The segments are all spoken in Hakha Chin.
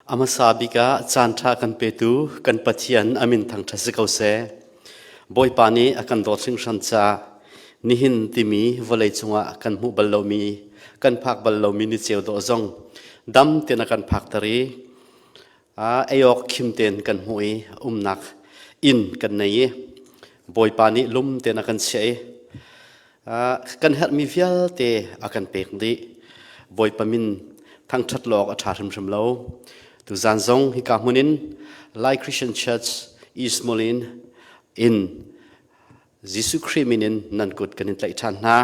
A hmasa bik ah caanṭha kan petu kan Pathian a min thangṭhat si ko seh. Bawipa nih a kan dawt hringhran caah nihin timi vawlei cungah kan hmuh bal lomi, kan phak bal lomi ni ceu dawh zong dam tein a kan phakter i ei awk khim tein kan hmuh i umnak inn kan nei i Bawipa nih lum tein a kan chiah i Kan herhmi vialte a kan pek dih. Bawipa min thangṭhat lo awk a ṭha hrimhrim lo. Tuzan zong hika hmun in Lai Christian Church East Moline in Jesuh Khrih min in nan kut kan in tlaih ṭhan hna.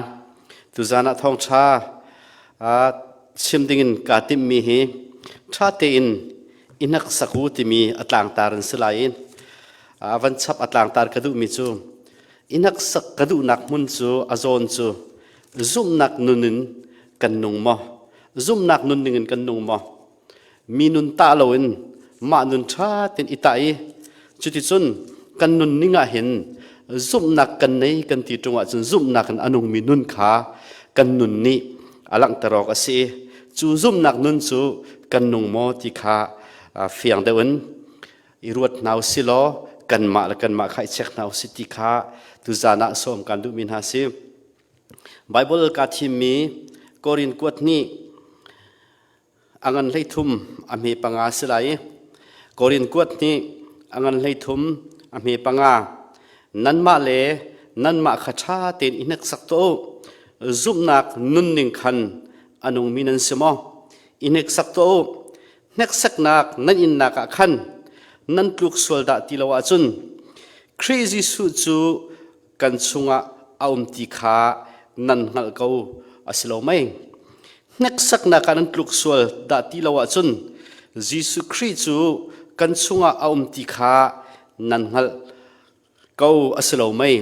Tuzan ah thawngṭha chim dingin kaa timhmi hi ṭha tein i hneksak u timi a tlangtar an si lai i a van chap a tlangtar ka duhmi cu I hneksak ka duhnak hmun cu a zawn cu zumhnak nun in kan nung maw? Zumhnak nun ning in kan nung maw? Mi nun tah loin mah nun ṭha tein i tah i cuticun kan nun ning ah hin zumhnak kan nei kan ti ṭung ahcun zumhnak in a nungmi nun kha kan nun nih a langhter awk a si i cu zumhnak nun cu kan nung maw ti kha fiang deuh in i ruat hna usih law kanmah le kanmah kha i check hna usih ti kha tuzan ah sawm kan duhmi hna si. Bible ka thimmi Korin kuat nih a ngan 13 a hme panga si lai i Korin kuat nih a ngan 13 a hme panga nanmah le nanmah kha ṭha tein i hneksak tuah u zumhnak nunning khan a nungmi nan si maw i hneksak tuah u Hneksaknak nan innak ah khan nan tluk sual dah ti lo ahcun Khrih Jesuh cu kan chungah a um ti kha nan hngalh ko a si lo mei? Hneksaknak ah nan tluk sual dah ti lo ahcun Jesuh Khrih cu kan chungah a um ti kha nan hngalh ko a si lo mei?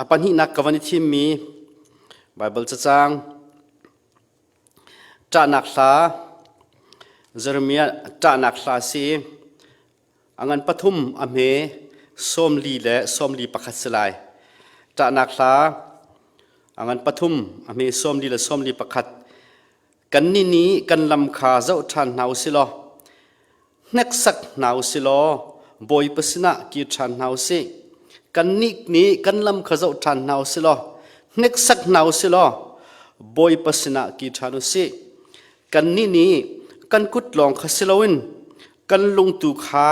A pahnihnak ka van i thimmi Baibal cacang Ṭahnak hla Jeremiah ṭahnak hla si a ngan pathum a hme 40 le 41 si lai. Ṭahnak hla a ngan pathum a hme 40 le 41 Kannih nih kan lam kha zoh ṭhan hna u sih law hneksak hna u sih law Bawipa sinah kir ṭhan hna u sih. Kannih nih kan lam kha zoh ṭhan hna u sih law hneksak hna u sih law Bawipa sinah kir ṭhan u sih. Kannih nih kan kut lawng kha si loin kan lungtu kha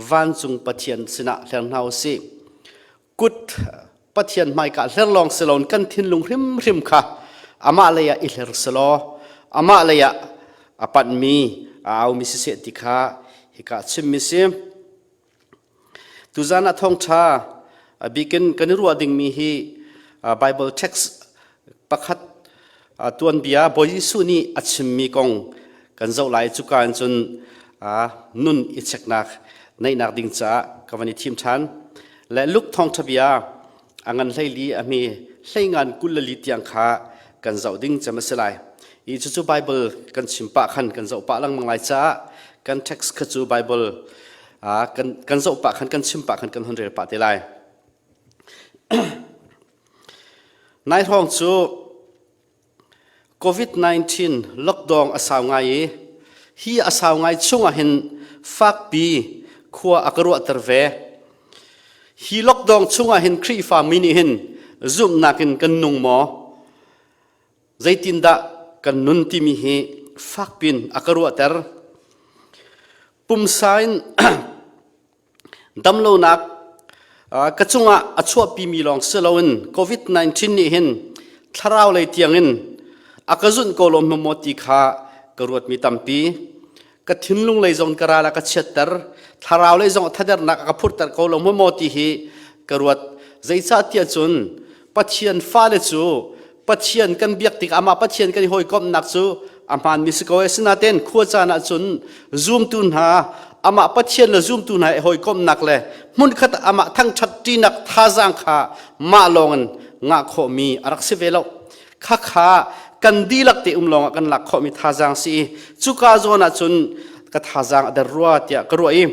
vancung Pathian sinah hler hna u sih. Kut Pathian hmaika hler lawng si loin kan thinlung hrimhrim kha amah lei ah i hler selaw amah lei ah a panhmi a aumi siseh ti kha hika chimmi si. Tuzan ah thawngṭha a bikin kan i ruah dingmi hi Bible text pakhat tuanbia Bawi Jesuh nih a chimmi kong kan zoh lai cuka in cun nun i cheknak neihnak ding caah ka van i thim ṭhan. Le Luke thawngṭha bia a ngan 14 a hme hleingan 24 tiang kha kan zoh ding cem a si lai. I cucu Bible kan chim pah khan kan zoh pah lengmang lai caah kan text kha cu Bible kan zoh pah khan kan chim pah khan kan hun rel pah te lai. Nai hrawng cu COVID-19 lockdown a sau ngai i hi a sau ngai chungah hin fakpi khua a ka ruahter ve. Hi lockdown chungah hin Khrihfa mi nih hin zumhnak in kan nung maw? Zeitindah kan nun timi hi fakpin a ka ruahter. Pumsa in Damlonak ka cungah a chuahpimi lawng si loin COVID-19 nih hin thlarau lei tiangin a ka zunh ko lo maw ti kha ka ruatmi tampi. Ka thinlung lei zong ka ral a ka chiatter, thlarau lei zong a thadernak a ka phurter ko lo maw ti hi ka ruat. Zeicahtiah cun Pathian fale cu Pathian kan biak tik amah Pathian kan i hawikomhnak cu a hmaanmi si ko. Asinain khua caan ahcun zumtu hna amah Pathian le zumtu hna i hawikomhnak le hmunkhat amah thangṭhat ṭinak thazaang kha mah lawngin ngah khawhmi a rak si ve lo. Khakha kan dihlak te um lawngah kan lak khawhmi thazaang si i cuka zawn ahcun ka thazaang a der rua tiah ka ruah i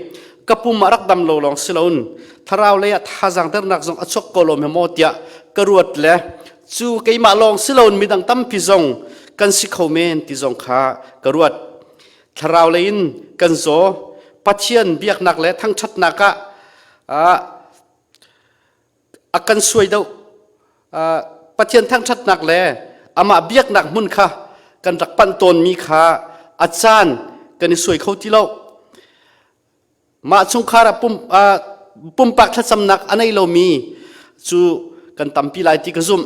ka pum ah rak dam lo lawng si loin thlarau lei ah thazaang dernak zong a chuak ko lo maw tiah ka ruat le cu keimah lawng si loin midang tampi zong kan si kho men ti zong kha ka ruat. Thlarau lei in kan zaw. Pathian biaknak le thangṭhatnak ah a kan suai deuh. Pathian thangṭhatnak le amah biaknak hmun kha kan rak panh tawnmi kha a caan kan i suai kho ti lo. Mah chungkhar ah pumpak thlacamnak a nei lomi cu kan tampi lai ti ka zumh.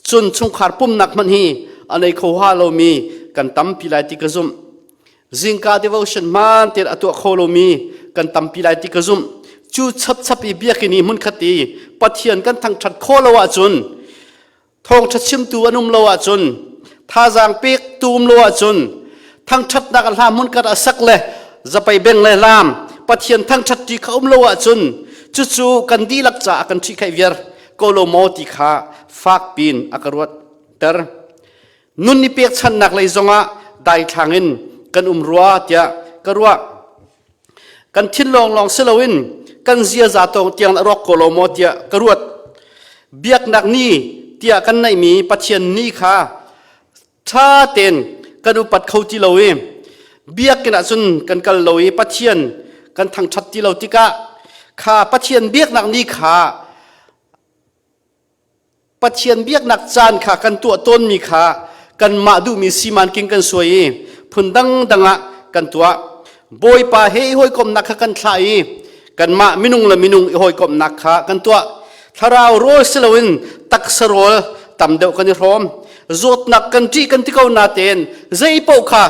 Cun chungkhar pumnak hmanh hi a nei kho ha lomi kan tampi lai ti ka zumh. Zingka devotion hmaan tein a tuah kho lomi kan tampi lai ti ka zumh. Cu chapchap i biakinn i hmunkhat i Pathian kan thangṭhat khawh lo ahcun thawngṭha chimtu an um lo ahcun thazaang pektu um lo ahcun thangṭhatnak a hla hmunkhat a sak le zapei beng le hlam Pathian thangṭhat ti kha um lo ahcun cucu kan dihlak caah kan ṭhihkhaih viar ko lo maw ti kha fak pin a ka ruatter. Nun i pekchanhnak lei zongah daithlang in kan um rua tiah ka ruah. Kan thin lawnglawng si loin kan ziaza tawng tiang a rawk ko lo maw tiah ka ruat. Biaknak ni tiah kan neihmi Pathian ni kha ṭha tein kan upat kho ti lo i biakinn ah cun kan kal lo i Pathian kan thangṭhat ti lo tikah kha Pathian biaknak ni kha Pathian biaknak caan kha kan tuah tawnmi kha kanmah duhmi siman king kan suai i phun dangdang ah kan tuah. Bawipa he i hawikomhnak kha kan thlah i kanmah minung le minung i hawikomhnak kha kan tuah. Thlarau rawl si loin taksa rawl tam deuh kan i hrawm. Zawtnak kan ṭih kan ti ko natein zei paoh kha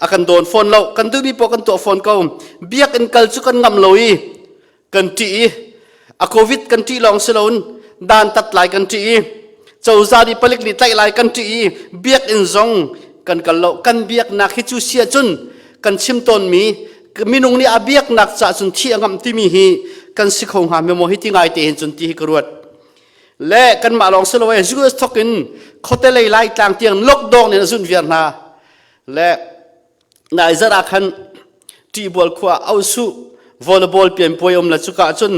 a kan dawn fawn lo. Kan duhmi paoh kan tuah fawn ko. Biakinn kal cu kan ngam lo i kan ṭih i a covid kan ṭih lawng si loin dantat lai kan ṭih i cozah nih palik nih tlaih lai kan ṭih i biakinn zong kan kal lo. Kan biaknak hi cu si ahcun kan chim tawnmi minung nih a biaknak caah cun thi a ngamh timi hi kan si kho hnga maw hi ti ngai te hin cun ti hi ka ruat. Le kanmah lawng si lo e, US thok in khuate lei lai tlang tiang lockdown in a zunh viar hna. Le nai zarh ah khan ṭihbual khua ausu volleyball pianpuai um le cuka cun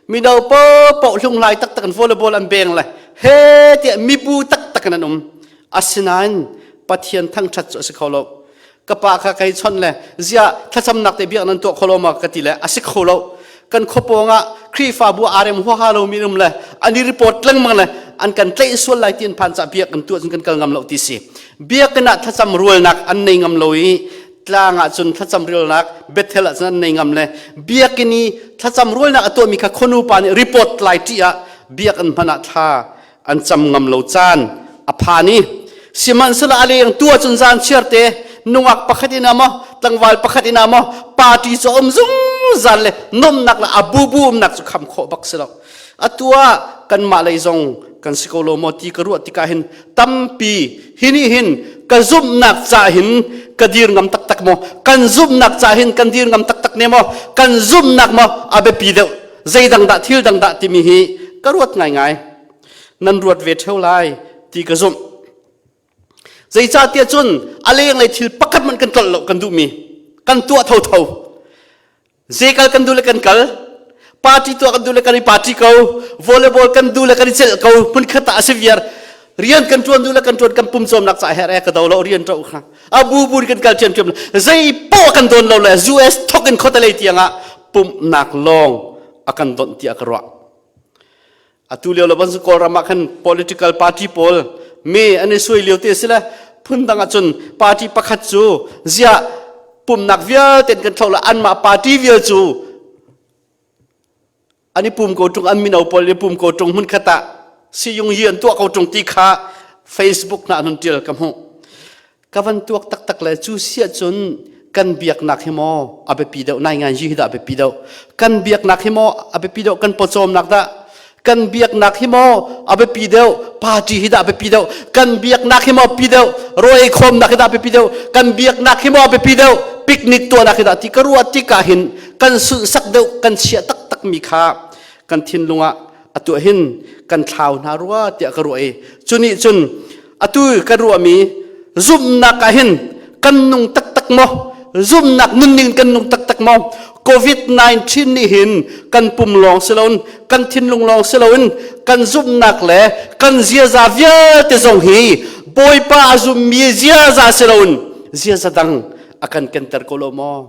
mino paohpaoh hlunghlai taktak in volleyball an beng le he tiah mibu taktak in an um. Asinain Pathian thangṭhat cu a si kho lo. Ka pa kha kai chawnh le ziah thlacamnak te biak nan tuah kho lo ma ka ti le a si kho lo. Kan khua pawng ah Khrihfabu aa rem huaha lomi um le an i report lengmang le an kan tlaih sual lai ti an phan caah biak kan tuah cun kan kal ngam lo ti si. Biakinn ah thlacam rualnak an nei ngam lo i tlang ah cun thlacam rualnak Bethel ah cun an nei ngam le biakinn i thlacam rualnak a tuahmi kha khuanu pa nih report lai ṭih ah biakinn hman ah thla an cam ngam lo caan a phan i sihmanhsehlaw a leng tu ahcun zan chiar te nungak pakhat in maw, tlangval pakhat in maw, party cu um zungzal le nomnak le a bubu umnak cu kham khawh bak si lo. Atu ah kanmah lei zong kan si ko lo maw ti ka ruah tikah hin tampi hi nih hin ka zumhnak ca hin ka dir ngam taktak maw, kan zumhnak ca hin kan dir ngam taktak ne maw, kan zumhnak maw a biapi deuh, zeidang dah, thil dang dah timi hi ka ruat ngaingai. Nan ruat ve ṭheo lai ti ka zumh. Zeicahtiah cun a lenglei thil pakhat hmanh kan tlolh lo. Kan duhmi kan tuah thotho, zekal kan duh le kan kal, party tuah kan duh le kan i party ko, volleyball kan duh le kan i celh ko, hmunkhat ah a si viar. Rian kan ṭuan duh le kan ṭuan, kan pum cawmnak ca her e ka do lo rian ṭo kha a bu bu kan kal ṭhiamṭhiam, zei poah kan don lo le US thok in khuatelei tiang ah pumhnak lawng a kan donh tiah ka ruah. Atu lio lo ban Kawlram ah khan political party pawl me an i suai lio te si le phundang ahcun party pakhat cu ziah pumnak vialte kan thlo le anmah party vial cu an i pum ko ṭung, an mino pawl i pum ko ṭung, hmun khat ah siyung yi an tuah ko ṭung ti kha Facebook hna an hun ṭial ka hmuh. Ka van tuak taktak le cu siah cun kan biaknak hi maw a biapi deuh, nai ngan hi dah a biapi deuh, kan biaknak hi maw a biapi deuh, kan pawcawmnak dah, kan biaknak hi maw a biapi deuh, party hi dah a biapi deuh, kan biaknak hi maw pi deuh, rawl khawmnak hi dah a biapi deuh, kan biaknak hi maw a biapi deuh, picnic tuahnak hi dah ti ka ruah tikah hin kan sunhsak deuh, kan chiah taktak mi kha kan thinlung ah atu hin kan thlau hna rua tiah ka ruah i cu nih cun atu kan ruahmi zumhnak ah hin kan nung taktak maw, zumhnak nunning kan nung taktak maw? COVID-19 nih hin kan pum lawng si loin, kan thinlung lawng si loin, kan zumhnak le kan ziaza vialte zong hi Bawipa a zummi ziaza si loin ziaza dang. a kan kenter ko lo maw?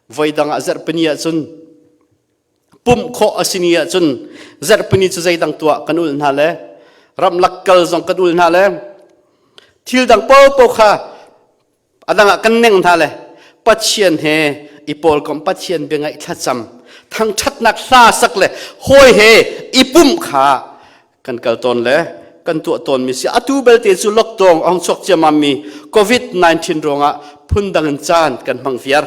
Voi dang ah zarhpini ahcun pumh khawh a si ni ahcun zarhpini cu zeidang tuah kan ul hna le ramlak kal zong kan ul hna le thil dang paohpaoh kha a dang ah kan neng hna le Pathian he i pawlkom Pathian bia ngaih thlacam thangṭhatnak hla sak le hawi he i pumh kha kan kal tawn le kan tuah tawnmi si. Atu belte cu lockdown a hung chuak ciammam mi COVID-19 ruangah phundang in caan kan hmang viar.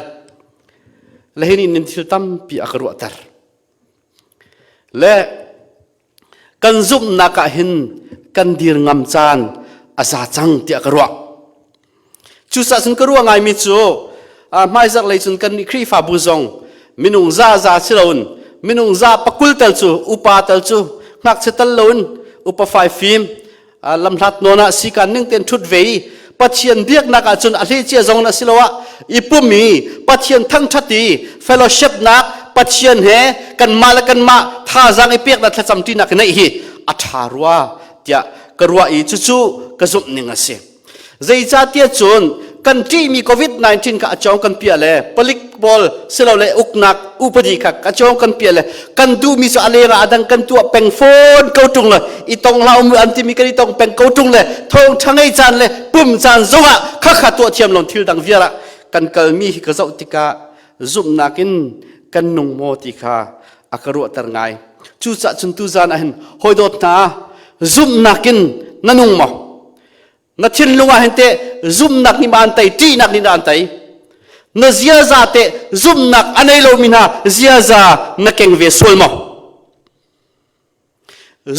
Le hi nih thil tampi a ka ruahter. Le kan zumhnak ah hin kan dir ngam caan a za cang tiah ka ruah. Cucaah cun ka ruah ngaimi cu hmaizarh lei cun kan nih Khrihfabu zong minung za za si loin minung za pakul tal cu upa tal cu ngakchia tal loin upa fai fim lamhlat nawn ah sikan ning tein ṭhut ve i Pathian biaknak ahcun a hleicia zong na siloah i pum i Pathian thangṭhat i fellowship nak Pathian he kanmah le kanmah thazaang i peknak thlacam ṭinak neih hi a ṭha rua tiah ka ruah i cucu ka zumh ning a si. Zeicahtiah cun kan ṭihmi COVID-19 kha a cawng kan piah le palik pawl silole uknak upadi kha a cawng kan piah le kan duhmi cu a leng ah a dang kan tuah peng fawn ko ṭung le i tong hlah um an timi kan i tong peng ko ṭung le thawngṭha ngei caan le pum caan zongah khakha tuah thiam lo thil dang vial ah kan kalmi hi ka zoh tikah zumhnak in kan nung maw ti kha a ka ruahter ngai. Cucaah cun tuzaan ah hin hawi dawt hna zumhnak in na nung maw? Na thinlung ah hin teh zumhnak nih ma an tei, ṭihnak nih dah an tei? Na ziaza teh zumhnak a nei lomi hna ziaza na keng ve sual maw?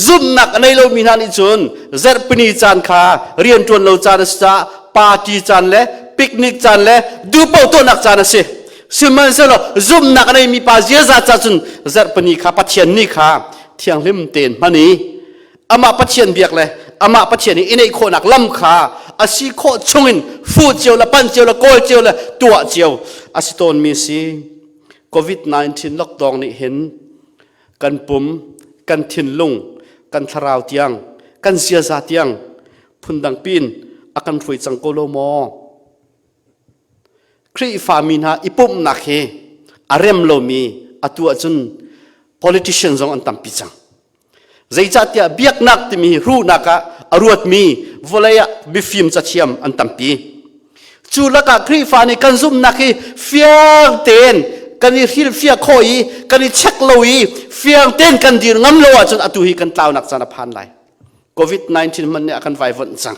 Zumhnak a nei lomi hna nih cun zarhpini caan kha rianṭuan lo caan a si caah party caan le picnic caan le duhpaoh tuahnak caan a si. Sihmanhsehlaw zumhnak a neimi pa ziaza ca cun zarhpini kha Pathian ni kha thianghlim tein hman i amah Pathian biak le amah Pathian i neih khawhnak lam kha a si khawh chungin fuh cio le pan cio le kawl cio le tuah cio a si tawnmi si. COVID-19 lockdown nih hin kan pum, kan thinlung, kan thlarau tiang, kan ziaza tiang phundang pin a kan hruai cang ko lo maw? Khrihfami hna i pumhnak hi a rem lomi atu ahcun politician zong an tampi cang. Zeicahtiah biaknak timi hruhnak ah a ruatmi vawlei ah mifim cathiam an tampi. Cu lakah Khrihfa nih kan zumhnak hi fiang tein kan i hrilhfiah khawh i kan i check lo i fiang tein kan dir ngam lo ahcun atu hi kan tlaunak caan a phan lai. COVID-19 hmanh nih a kan vaivuanh cang.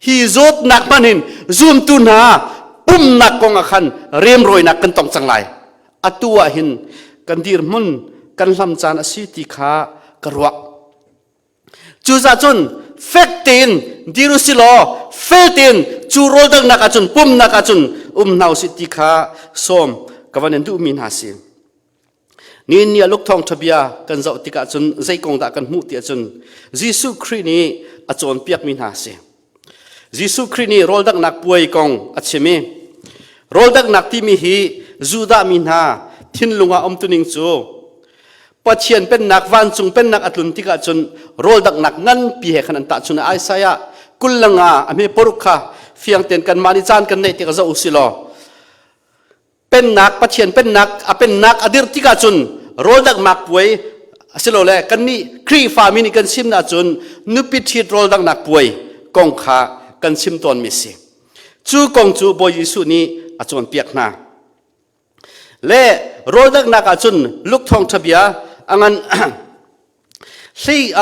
Hi zawtnak hmanh in zumtu hna pumnak kong ah khan remrawinak kan tong cang lai. Atu ah hin kan dirhmun kan hlam caan a si ti kha ka ruah. Cucaah cun fek tein dir u si law fel tein cu rawl danghnak ahcun pumnak ahcun um hna usih ti kha sawm ka van in duhmi hna si. Nihin ni ah Luke thawngṭha bia kan zoh tikah cun zei kong dah kan hmuh ti ahcun Jesuh Khrih nih a cawnpiakmi hna a si. Jesuh Khrih nih rawl danghnak puai kong a chim i rawl danghnak timi hi Judah mi hna thinlung ah umtuning cu Pathian pennak vancung pennak a tlun tikah cun rawl danghnak nganpi he khan an tahchun. Isaiah 25 a hme paruk kha fiang tein kanmah nih caan kan neih tikah zoh u si law pennak Pathian pennak a pennak a dirh tikah cun rawl danghnak puai asilole kannih Khrihfa mi nih kan chim ahcun nupi ṭhit rawl danghnak puai kong kha kan chim tawnmi si. Cu kong cu Bawi Jesuh nih a cawnpiak hna. Le rawl danghnak ahcun Luke thawngṭha bia a ngan 14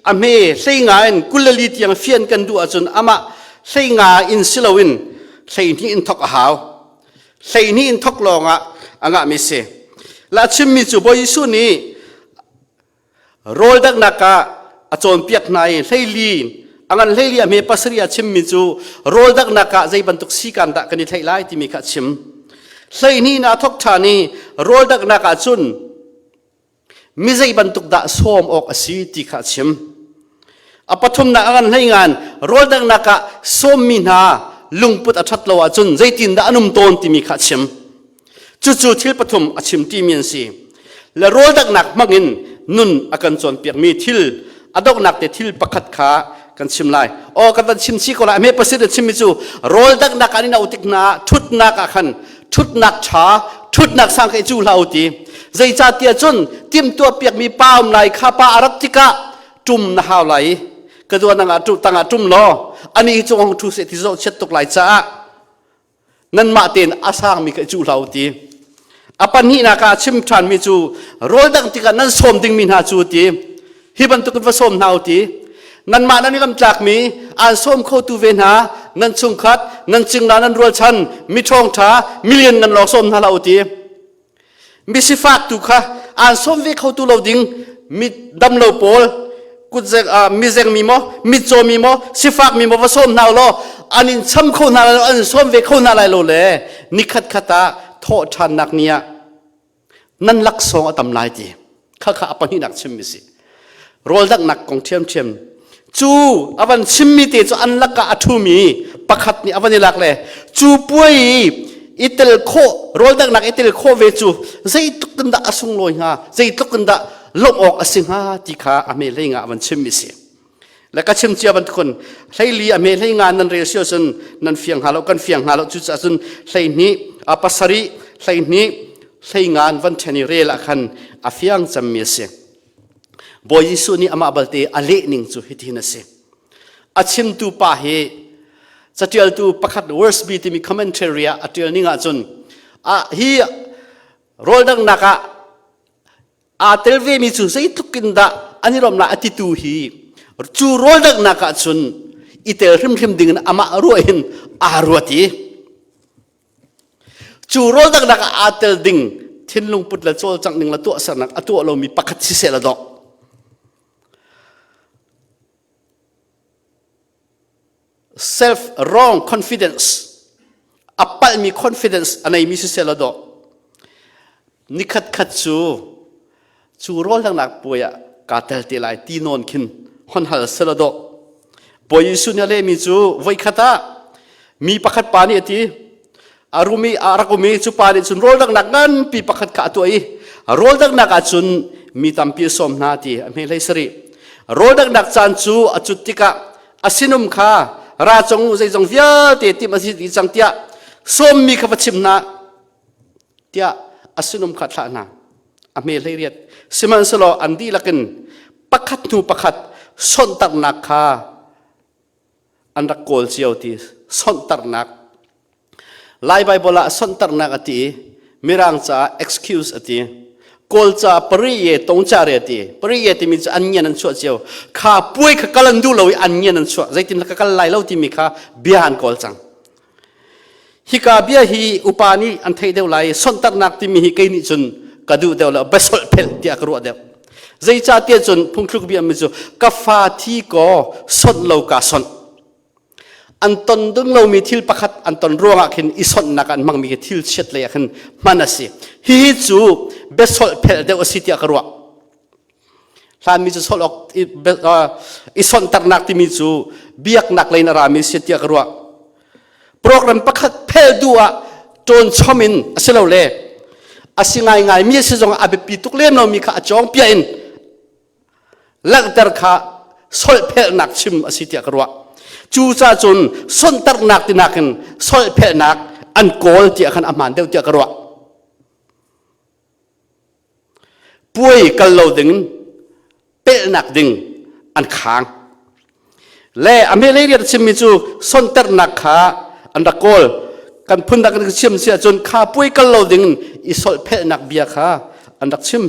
a hme 15 in 24 tiang fian kan duh ahcun amah 15 in si loin 12 in thok a hau. 12 in thok lawngah a ngahmi si. La chimmi cu Bawi Jesuh nih rawl danghnak ah a cawnpiak hna i 14 a ngan 14 a hme 7 a chimmi cu rawl danghnak ah zei bantuk sikan dah kan i theih lai timi kha a chim. 12 na thok ṭhan i rawl danghnak ah cun mi zei bantuk dah sawm awk a si ti kha a chim. A pathumnak a ngan hlei ngan rawl danghnak ah sawmmi hna lungput a ṭhat lo ahcun zeitindah an um tawn timi kha a chim. Cucu thil pathum a chim timi an si. Le rawl danghnak hmangin nun a kan cawnpiakmi thil a donghnak te thil pakhat kha kan chim lai. Aw kan van chim chi ko lai. Hme pasir chimmi cu rawl daknak an in auh tik hna thutnak ah khan thutnak ṭha thutnak sang kha i cu hlah u ti. Zeicahtiah cun timhtuah piakmi pa um lai kha pa a rat tikah ṭum na hau lai i ka dua nang ah tangah ṭum law ani hi cung hong ṭhu seh ti zoh chiat tuk lai caah nanmah tein a sangmi kha i cuh hlah u ti. A pahnihnak ah a chim ṭhanmi cu rawl dangh tikah nan sawm dingmi hna cu ti. Hi bantukin va sawm hna u ti. Nanmah nan i lamtlakmi aan sawm khotu ve hna nan chungkhat, nan cingla, nan rualchan, mi ṭhawngṭha, million nan lawng sawm hna hlah u ti. Misifak tu kha aan sawm ve khotu lo ding mi damlo pawl kutzeng mizeng mi maw mitcaw mi maw sifak mi maw va sawm hna law an in cham kho hna lai lo an in sawm ve kho hna lai lo le nikhat khat ah thawh ṭhannak ni ah nan laksawng a tam lai ti kha kha a pahnihnak chimmi si rawl danghnak kong ṭhiamṭhiam cu a van chimmi te cu an lakah a ṭhumi pakhat nih a van i lak le cu puai i i tel khawh rawl danghnak i tel khawh ve cu zeitluk in dah a sunglawi hnga zeitluk in dah lawmh awk a si hnga ti kha a hme hlei nga a van chimmi si le ka chim cia bantukun hleili a hme hlei nga nan rel si ahcun nan fiang hnga lo kan fiang hnga lo cucaah cun 12 a pasarih 12 hlei nga an van ṭhen i rel ah khan a fiang cemmi a si. Bawi Jesuh nih amah balte a leh ning cu hitihin a si. A chimtu pa hi catialtu pakhat Worsby timi commentary ah a ṭial ning ahcun a hi rawldanghnak ah aa tel vemi cu zeitluk in dah an i lawmh lai a titu hi cu rawldanghnak ah cun i tel hrimhrim ding in amah ruah in aa ruat i Cu rawldanghnak ah aa tel ding thinlung put le cawlcangh ning le tuahsernak a tuah lomi pakhat siseh la dawh. Self wrong confidence a palhmi confidence a neimi siseh la dawh. Nikhat khat cu cu rawldanghnak puai ah kaa tel te lai ti nawn khin hon hal sela dawh. Bawi Jesuh nih a lehmi cu voikhat ah mi pakhat pa nih a ti a rum i a rak um i cu pa nih cun rawldanghnak nganpi pakhat kha a tuah i rawldanghnak ah cun mi tampi a sawm hna ti a hme hlei sarih rawldanghnak caan cu a cut tikah a sinum kha ra cong zeizong vialte timh a si dih cang tiah sawmmi kha va chim hna tiah a sinum kha thlah hna a hme hlei riat sihmanhsehlaw an dihlak in pakhat hnu pakhat sonhtarhnak kha an rak kawl cio ti sonhtarhnak Lai Bible ah sonhtarhnak a ti i Mirang caah excuse a ti Kawl ca pari ye tong ca re ti pari ye timi cu an ngian an chuah cio kha puai kha kal an duh lo i an ngian an chuah zeitin ka kal lai lo timi kha bia an kawl cang Hika bia hi upa nih an theih deuh lai i sonhtarhnak timi hi kei nih cun ka duh deuh lo biasolh phelh tiah ka ruah deuh. Zeicahtiah cun phungthluk bia mi cu ka fa thi kaw sonh lo ka sonh. An ton ding lomi thil pakhat an ton ruangah khin i sonhnak an hmangmi khi thil chiat lei ah khin hman a si. Hihi cu biasolh phelh deuh a si tiah ka ruah. Hlanmi cu solh awk i sonhtarhnak timi cu biaknak lei in a rami si tiah ka ruah. Program pakhat phel duh ah ṭawn chom in a si lo le a si ngaingai mi a si zong a biapi tuk lem lomi kha a cawng piah in langhter kha solhphelhnak chim a si tiah ka ruah. Cucaah cun sonhtarhnak tinak in solhphelhnak an kawl tiah khan a hmaan deuh tiah ka ruah. Puai kal lo ding pelhnak ding an khang. Le a hmelei rian a chimmi cu sonternak kha an rak kawl. Kan phun rak kan chim si ahcun kha puai kal lo ding i solhphelhnak bia kha an rak chim.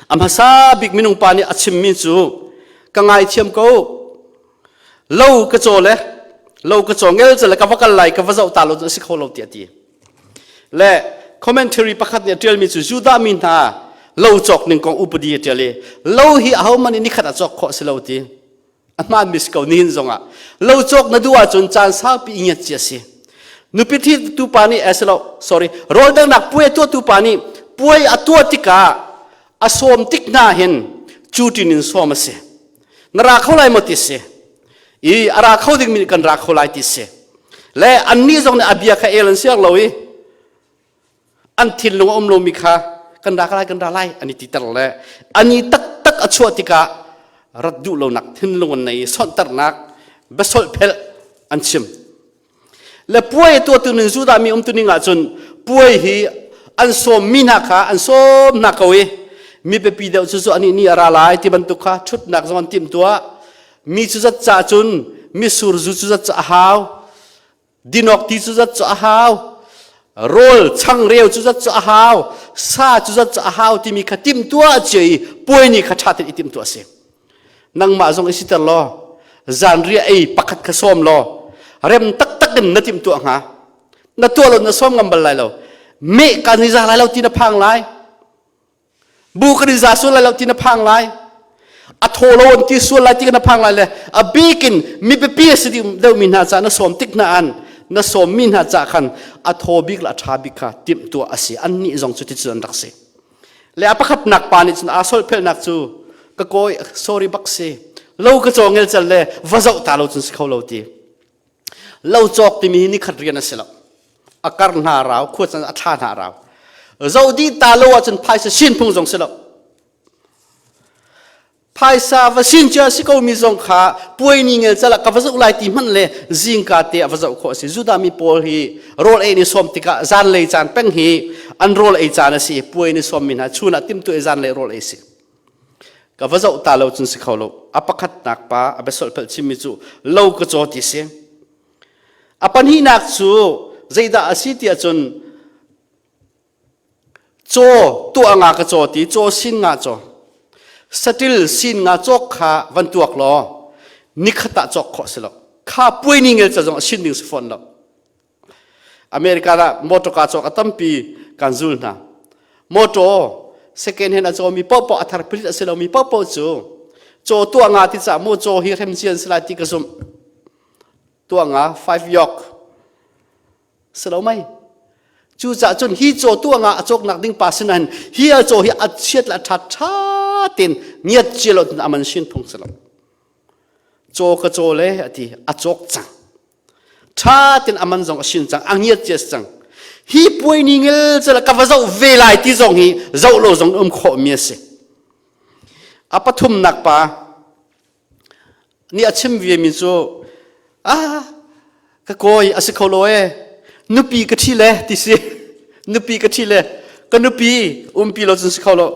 A hmasa bik minung pa nih a chimmi cu ka ngaithiam ko lo ka caw le lo ka caw ngel le ka va kal lai ka va zoh ta lo a si kho lo tiah a ti. Le commentary pakhat nih a ṭialmi cu Judah mi hna lo cawk ning kong upadi a ṭial i lo hi ahohmanh nih nikhat ah cawk khawh a si lo ti a hmaan mi si ko nihin zongah lo cawk na duh ahcun caan saupi i ngiat cia si nupi thi tu pa nih eh si lo sorry rawl danghnak puai a tuahtu pa nih puai a tuah tikah a sawm tik hna hin cu tin in sawm a si na ra kho lai maw ti si i a ra kho dingmi kan ra kho lai ti si le annih zong nih a bia kha el an siang lo i an thinlung a um lomi kha kan ra lai kan ra lai an i titer le ani taktak a chuah tikah Rat duh lonak thinlung an nei i sonhtarhnak biasolhphelh an chim. Le puai tuahtu ning Judah mi umtu ning ahcun puai hi an sawm mi hna kha an sawm hna ko i mi biapi deuh cu cu anih ni a ra lai ti bantuk kha ṭhutnak zong an timhtuah. Mi cu zat ca cun misur zu cu zat ca a hau. Dinawk ti cu zat cu a hau. Rawl changreu cu zat cu a hau. Sa cu zat cu a hau timi kha timhtuah cia i puai ni kha ṭha tein i timhtuah a si. Nangmah zong i siter law zanriah ei pakhat kha sawm law rem taktak in na timhtuah hnga. Na tuah lo na sawm ngam bal lai lo. Meh kan i za lai lo ti na phang lai. Bu kan i za sual lai lo ti na phang lai. A thaw lo an ti sual lai ti na phang lai le a bik in mi biapi a si deuhmi hna ca na sawm tik hna an na sawmmi hna ca khan a thaw bik le a ṭha bik kha timhtuah a si. Annih zong cu ti cu an rak si. Le a pakhatnak pa nih cun aa solphelnak cu ka kawi sorry bak si. Lo ka caw ngel cal le va zoh ta lo cun si kho lo ti. Lo cawk timi hi nikhat rian a si lo. A kar hna rau, khua can a thla hna rau. Zoh dih ta lo ahcun phaisa sin phung zong si lo. Phaisa va sin cia si ko mi zong kha puai ni ngel cala ka va zoh lai ti hmanh le zingka te a va zoh khawh a si. Judah mi pawl hi rawl ei ni sawm tikah zanlei caan peng hi an rawl ei caan a si. Puai ni sawm mi hna chun ah timtu i zanlei rawl ei si. Ka va zoh ta lo cun si kho lo. A pakhatnak pa a biasolhpelh chimmi cu lo ka caw ti si. A pahnihnak cu zeidah a si tiah cun Caw tuah nga ka caw ti caw sin nga caw. Satil sin nga cawk kha van tuak law nikhat ah cawk khawh si lo. Kha puai ni ngel ca zong a sin ding si fawn lo. America ah motor ka cawk a tampi kan zul hna. Motor second hand a cawmi paohpaoh a thar pilit a si lomi paohpaoh cu caw tuah nga ti cah maw caw hi hrem cian si lai ti ka zumh. Tuah nga five york Si lo mei. Cucaah cun hi caw tu nga a cawknak ding pa sinain hi a caw hi a chiat le a ṭha ṭha tein ngiat cia lo tin aman sin phung si lo. Caw ka caw le a ti a cawk cang. Ṭha tein aman zong a sin cang a ngiat cia cang. Hi puai ni ngel cala ka va zoh ve lai ti zong hi zoh lo zong um khawh mi a si. A pathumnak pa nih a chim ve mi cu ah ka kawi a si kho lo e nupi ka ṭhi le ti si nupi ka ṭhi le ka nupi umpi lo cun si kho lo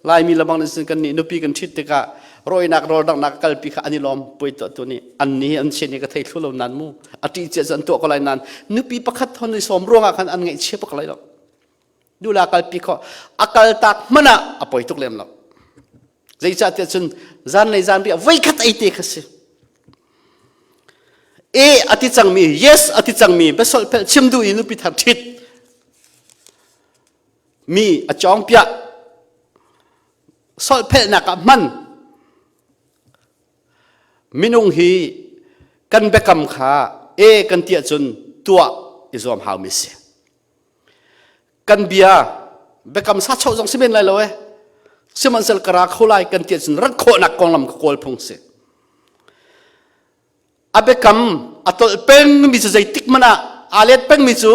laimi lamang nih cun kan nih nupi kan ṭhit tikah rawinak rawldanghnak kalpi kha an i lawm puai tuah tu nih an nih an chian i ka thei thlu lo nan mu a ṭih cia cu an tuah ko lai nan nupi pakhat thon i sawm ruangah khan an ngaihchia bak lai lo Nula kalpi kho a kaltak hmanh ah a poi tuk lem lo. Zeicahtiah cun zanlei zanriah voikhat ei te kha si. E a ti cangmi yes a ti cangmi biasolhphelh chim duh i nupi thar ṭhit mi a cawng piah solhphelhnak ah hman minung hi kan biakam kha e kan ti ahcun tuah i zuam haumi si. Kan bia biakam sa choh zong si men lai lo eh. Sihmanhsehlaw ka ra kho lai kan ti ahcun rat khawhnak konglam ka kawl phung si. A biakam a tolh pengmi cu zeitik hmanh ah aa let pengmi cu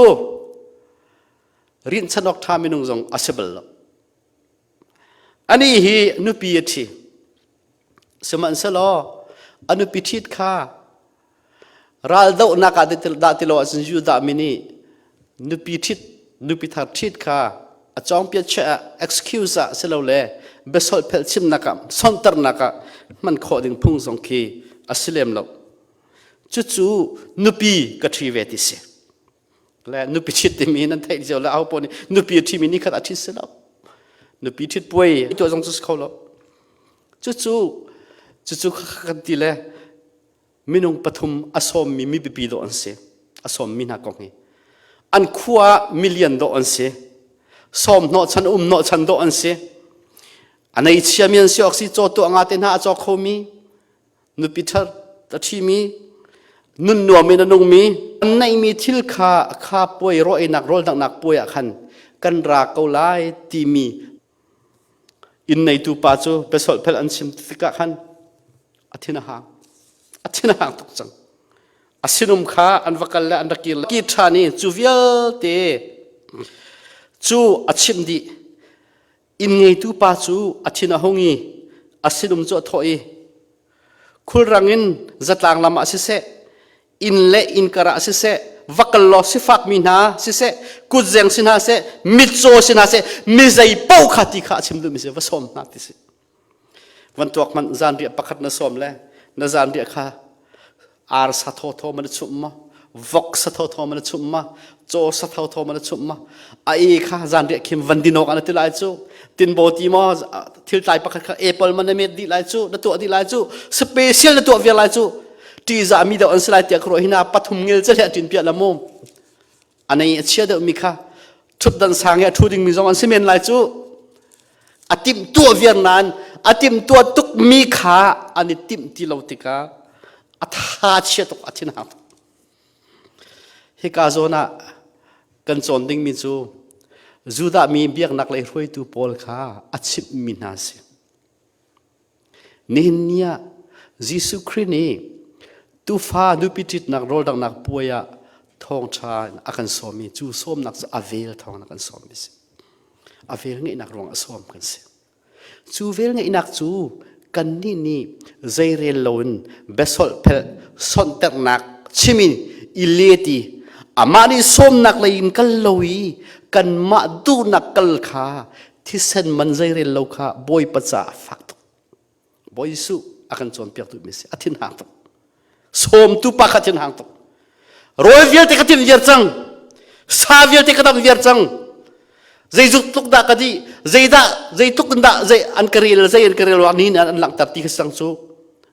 rinhchan awk ṭha minung zong a si bal lo. Anih hi nupi a ṭhi. Sihmanhsehlaw a nupi ṭhit kha Raldohnak ah dah ti lo ahcun Judah mi nih nupi ṭhit, nupi thar ṭhit kha a cawngpiat chiah ah excuse ah silole biasolhphelh chimnak ah sonhtarnak ah hman khawh ding phung zong khi a si lem lo. Cucu nupi ka ṭhi ve ti si. Le nupi ṭhit timi nan theih cio le aho paoh nih nupi a ṭhimi nih khat a ṭhit si lo. Nupi ṭhit puai tuah zong cu si kho lo. Cucu cucu kan ti le minung pathum a sawmmi mi biapi dawh an si a sawmmi hna kong hi an khua million dawh an si sawm hnawhchan um hnawhchan dawh an si a nei chiami an si awk si caw tuah nga te hna a caw khomi nupi ṭhat a ṭhimi nun nuam in a nungmi an neihmi thil kha kha puai rawh rawl danghnak puai ah khan kan ra ko lai timi Inn neitu pa cu biasolhphelh an chim tikah khan a thin a hang. A thin a hang tuk cang. A sinum kha an va kal le an ra kir le kir ṭhan i cu vialte cu a chimh dih. Inn ngeitu pa cu a thin a hung i a sinum cu a thawh i. Khulrang in zatlang lam ah siseh, inn le inn kar ah siseh, va kal law sifak mi hna siseh, kutzeng si hna seh, mitcaw si hna seh, mi zei paoh kha ti kha a chim duhmi si, va sawm hna ti si. Van tuak hmanh zanriah pakhat na sawm le na zanriah kha ar sa thawthaw ma na chumh ma vok sa thawthaw ma na chumh ma caw sa thawthaw ma na chumh ma a e kha zanriah khim van dinawk ah na ti lai cu tinbo ti maw thil tlai pakhat kha apple ma na met dih lai cu na tuah dih lai cu special na tuah viar lai cu ṭihzah mi deuh an si lai tiah ka ruah hina pathum ngil cu hleh ṭin piah la mu a nei a chia deuh mi kha ṭhutdan sang i a ṭhu ding mi zong an si men lai cu a timh tuah viar nain a timh tuah tuk mi kha an i timh ti lo tikah a tha chia tuk a thin hang tuk hika zawn ah kan cawn dingmi cu Judah mi biaknak lei hruaitu pawl kha a chimhmi hna si. Nihin ni ah Jesuh Khrih nih tufa nupi ṭitnak rawldanghnak puai ah thawngṭha in a kan sawmmi cu sawmnak cu a vel thawng in a kan sawmmi a si. A vel ngeihnak ruangah a sawm kan si. Cu vel ngeihnak cu kannih nih zeirel loin biasolh phelh sonhterhnak chim in i let i amah nih sawmnak lei in kal lo i kanmah duhnak kal kha thisen man zeirel lo kha Bawipa caah fak tuk. Bawi Jesuh a kan cawnpiak duhmi si a thin hang tuk. Sawmtu pa kha thin hang tuk. Rawl vialte ka timh viar cang. Sa vialte ka dam viar cang. Zeizuk tluk dah ka dih, zeidah, zeitluk in dah zei an ka rel, zei an ka rel ni an langhter ti kha sang cu.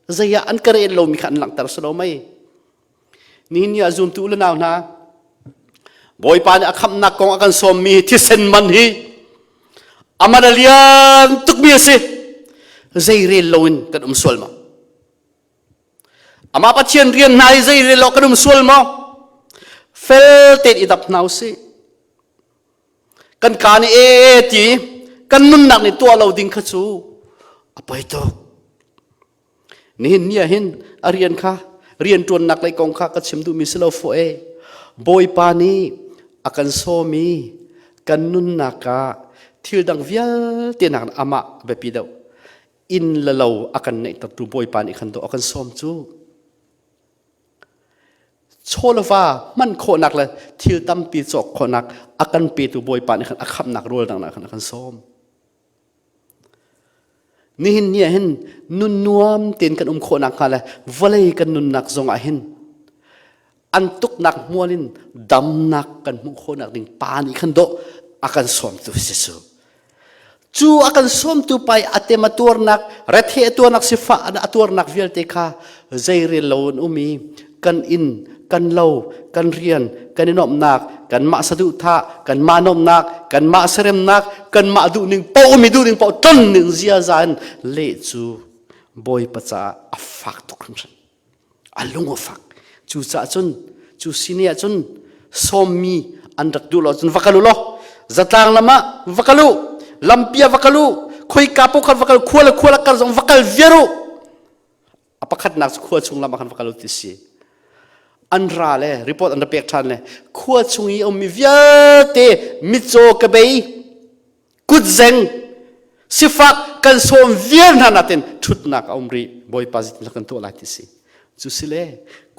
Zei ah an ka rel lomi kha an langhter si lo mei. Nihin ni ah zumtu le nau hna, Bawipa nih a khamhnak kong a kan sawmmi thisen man hi aman a lian tukmi a si. Zei rel loin kan um sual ma? Amah Pathian rian hna hi zei rel lo kan um sual maw? Fel tein i dap hna usih. Kan ka nih e ti kan nunnak nih tuah lo ding kha cu a poi tuk. Nihin ni ah hin a rian kha rian ṭuannak lei kong kha ka chim duhmi si lo fawh e. Bawipa nih a kan sawm i kan nunnak ah thil dang vialte nakin amah a biapi deuh. Inn le lo a kan neihtertu Bawipa nih khan dawh a kan sawm cu. Chaw le va hman khawhnak le thil tampi cawk khawhnak a kan petu Bawipa nih khan a khamhnak rawl dang khan a kan sawm. Nihin ni ah hin nun nuam tein kan um khawhnak hnga le vawlei kan nunnak zong ah hin an tuknak hmual in damnak kan hmuh khawhnak ding pa nih khan dawh a kan sawmtu si cu. Cu a kan sawmtu pa i a tem a tuarnak, rethe a tuarnak, sifah a tuarnak vialte kha zeirel lo in um i kan inn, kan lo, kan rian, kan i nuamhnak, kanmah saduhthah, kanmah nuamhnak, kanmah seremnak, kanmah duhning paoh mi duhning paoh ton ning ziaza in leh cu Bawipa caah a fak tuk hringhran. A lung a fak. Cucaah cun cu sini ah cun sawmmi an rak duh lo cun va kal u law zatlang lam ah va kal u lampi ah va kal u khoika paoh khan va kal khua le khua le kar zong va kal viar u a pakhatnak cu khua chung lam ah khan va kal u ti si an ra le report an ra pek ṭhan le khua chung i ummi vialte mitcaw ka bei kutzeng sifak kan sawm vial hna natin ṭhutnak a um rih bawipa zeitin kan tuah lai ti si cu si le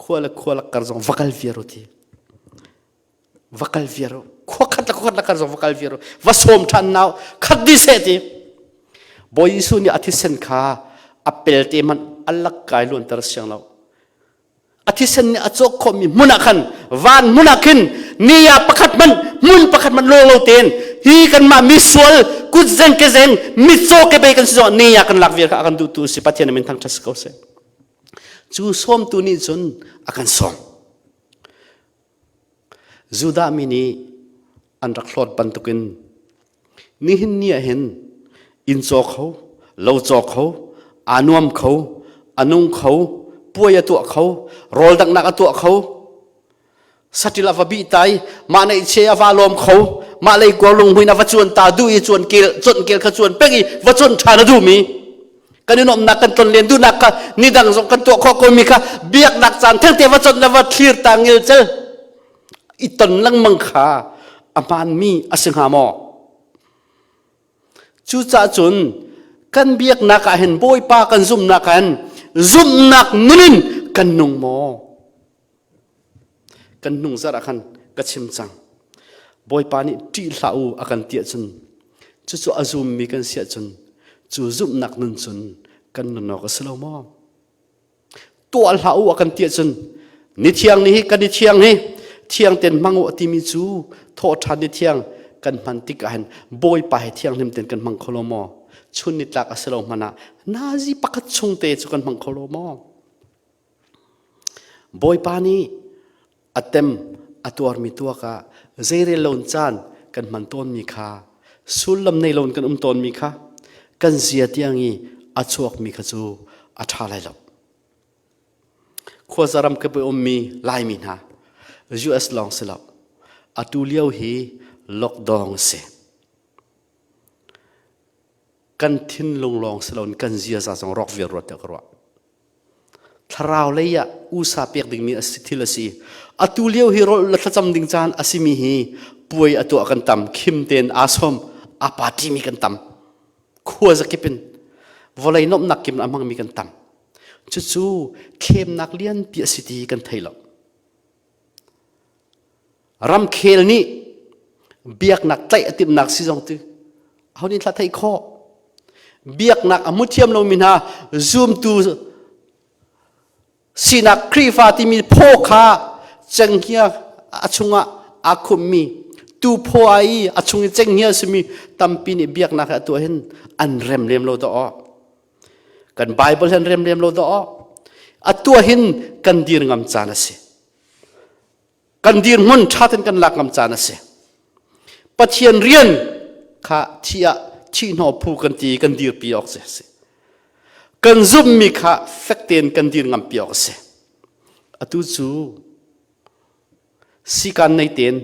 khua le khua le kar zong va kal viar u ti va kal viar u khua khat le khua khat le kar zong va kal viar u va sawm ṭhan nau khat di seh ti Bawi Jesuh nih a thisen kha a pelte hmanh a lak kai luanter siang lo a thisen nih a cawk khawhmi hmun ah khan van hmun ah khin ni ah pakhat hmanh hmun pakhat hmanh lawng lo tein hi kanmah misual kutzeng kezeng mitcaw kebei kan si zong ni ah kan lak vial kha a kan duhtu si Pathian min thangṭhat si ko seh cu sawmtu nih cun a kan sawm Judah mi nih an rak hlawt bantukin nihin ni ah hin inn caw kho, lo caw kho, aa nuam kho, a nung kho, puai a tuah kho, rawl danghnak a tuah kho, saṭil a va bih ta i mah neihchia a va lawm kho, mah lei kuar lunghmui in a va cuan ta duh i cuan kel, cuan kel kha cuan peng i va cuan ṭhan a duhmi kan i nuamhnak kan tlonlen duhnak kha nidang zong kan tuah khawh komi kha biaknak caan thengte va chawnh le va thlir ta ngelcel i ton lengmang kha a hmaanmi a si hnga maw? Cucaah cun kan biaknak ah hin Bawipa kan zumhnak ah hin Zumhnak nun in kan nung maw? Kan hnung zarh ah khan ka chim cang. Bawipa nih ṭih hlah u a kan ti ahcun cucu a zummi kan si ahcun cu zumhnak nun cun kan nun awk a si lo maw? Tuah hlah u a kan ti ahcun ni thiang ni hi kan ni thiang hi thiang ten hmang u a timi cu thawhṭhan ni thiang kan hman tik ahhin Bawipa he thianghlim ten kan hmang kho lo maw? Chun nitlak a si lo hmanh ah nazi pakhat chung te cu kan hmang kho lo maw? Bawipa nih a tem a tuarmi tuak ah zeirel loin caan kan hman tawnmi kha sullam nei loin kan um tawnmi kha kan zia tiang i a chuakmi kha cu a ṭha lai lo. Khuaza ram kip i ummi Laimi hna US lawng si lo atu lio hi lockdown a si. Kan thinlung lawng si loin kan ziaza zong rawk viar ruat tiah ka ruah. Thlarau lei ah usa pek dingmi a si thil a si. Atu lio hi rawl le thlacam ding caan a simi hi puai a tuah kan tam, khim tein aa sawm, aa party mi kan tam. Khua zakip in vawlei nuamhnak kim a hmangmi kan tam. Cucu thlemnak lianpi a si ti kan thei lo. Ramkhel nih biaknak tlaih a timhnak si zong tu aho nih thla theih khawh. Biaknak a hmu thiam lomi hna zumtu sinak Khrihfa timi phaw kha cenghngia a chungah aa khummi tu phaw ai i a chung i cenghngia simi tampi nih biaknak he a tuah hin an rem lem lo dawh. Kan Bible he an rem lem lo dawh. A tuah hin kan dir ngam caan a si. Kan dirhmun ṭha tein kan lak ngam caan a si. Pathian rian kha thi ah thihhnawh phu kan ti kan dirpi awk a si. Kan zumhmi kha fek tein kan dir ngampi awk a si. Atu cu sikan nei tein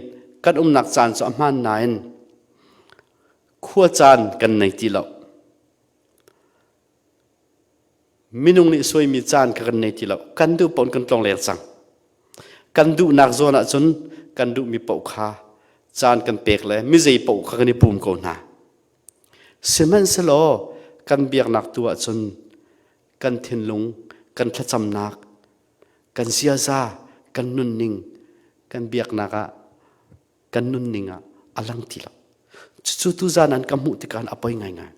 kan umnak caan cu a hmaan nain khua caan kan nei ti lo. Minung nih suaimi caan kha kan nei ti lo. Kan duh paoh in kan tlong leng cang. Kan duhnak zawn ahcun kan duhmi paoh kha caan kan pek le mizei paoh kha kan i pum ko hna. Sihmanhsehlaw kan biaknak tu ahcun kan thinlung, kan thlacamnak, kan ziaza, kan nunning, kan biaknak ah kan nunning ah a lang ti lo. Cucu tuzan an ka hmuh tikah a poi ngaingai.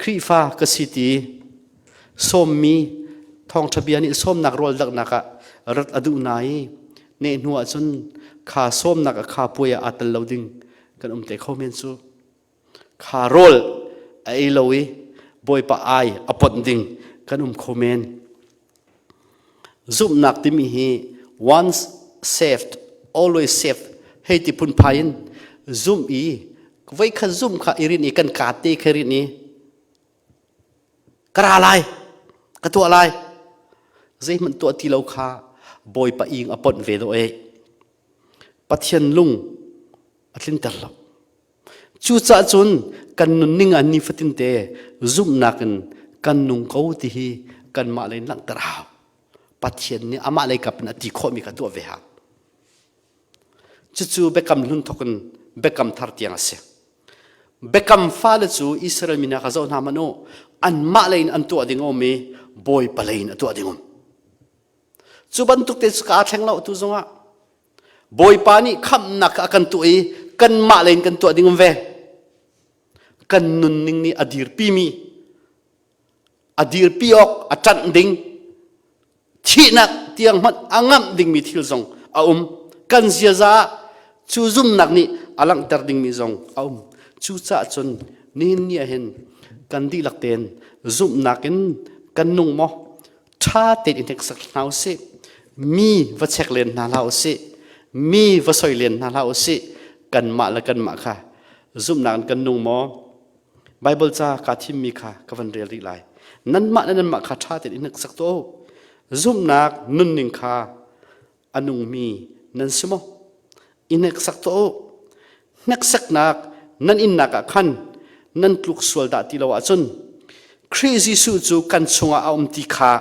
Khrihfa ka si ti sawmmi thawngṭha bia nih sawmnak rawl daknak ah rat a duh na i neh hnu ahcun kha sawmnak a kha puai ah aa tel lo ding kan um te kho men cu. Kha rawl a ei lo i Bawipa ai a ponh ding kan um kho men. Zumhnak timi hi once saved, always saved hei ti phunphai in zumh i voikhat zumh kha i rin i kan ka te kha rin i ka ra lai ka tuah lai zeihmanh tuah ti lo kha Bawipa ing a ponh ve do e Pathian lung a tlinter lo Cucaah cun kan nunning ah nifatin te zumhnak in kan nung ko ti hi kanmah lei in langhter a hau. Pathian nih amah lei kap in a ti khawhmi kha tuah ve hau. Cucu biakam hlun thawk in biakam thar tiang a si. Biakam fale cu Israel mi hna kha zoh hna hmanh u, anmah lei in an tuah ding a um i Bawipa lei in a tuah ding um. Cu bantuk te cu kaa thleng lo tu zongah Bawipa nih khamhnak a kan tuah i kanmah lei in kan tuah ding um ve. Kan nunning nih a dirpimi, a dirpi awk, a ṭanh ding, thihnak tiang hmanh a ngamh dingmi thil zong a um. Kan ziaza ah cu zumnak nih a langhter dingmi zong a um. Cucaah cun nihin ni ah hin kan dihlak tein zumhnak in kan nung maw? Ṭha tein i hneksak hna usih. Mi va chek len hna hlah usih. Mi va soi len hna hlah usih. Kanmah le kanmah kha zumhnak in kan nung maw? Baibal ca kaa thimmi kha ka van rel rih lai. Nanmah le nanmah kha ṭha tein i hneksak tuah u. Zumhnak nunning kha a nungmi nan si maw? I hneksak tuah u. Hneksaknak nan innak ah khan nan tluk sual dah ti lo ahcun Khrih Jesuh cu kan chungah a um ti kha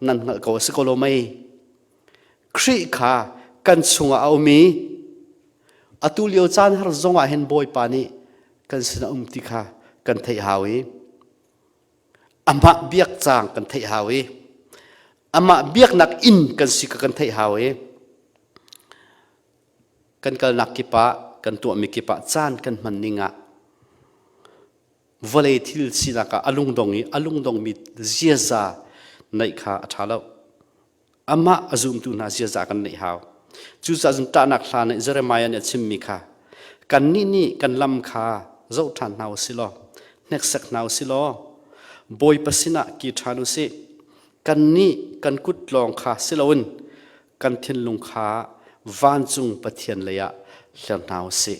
nan hngalh ko a si ko lo mei? Khrih kha kan chungah a um i atu lio caan har zongah hin Bawipa nih kan sinah um ti kha kan theih hau i amah biak cang kan theih hau i. Amah biaknak inn kan si ka kan theih hau i kan kalnak kip ah kan tuahmi kip ah caan kan hman ning ah vawlei thil sinak ah a lungdong i a lungdongmi ziaza neih kha a ṭha lo. Amah a zumtu hna ziaza kan neih hau. Cucaah cun ṭahnak hla nih Jeremiah nih a chimmi kha kannih nih kan lam kha zoh ṭhan hna u sih law hneksak hna u sih law Bawipa sinah kir ṭhan u sih. Kannih kan kut lawng kha si loin kan thinlung kha vancung Pathian lei ah hler hna u sih.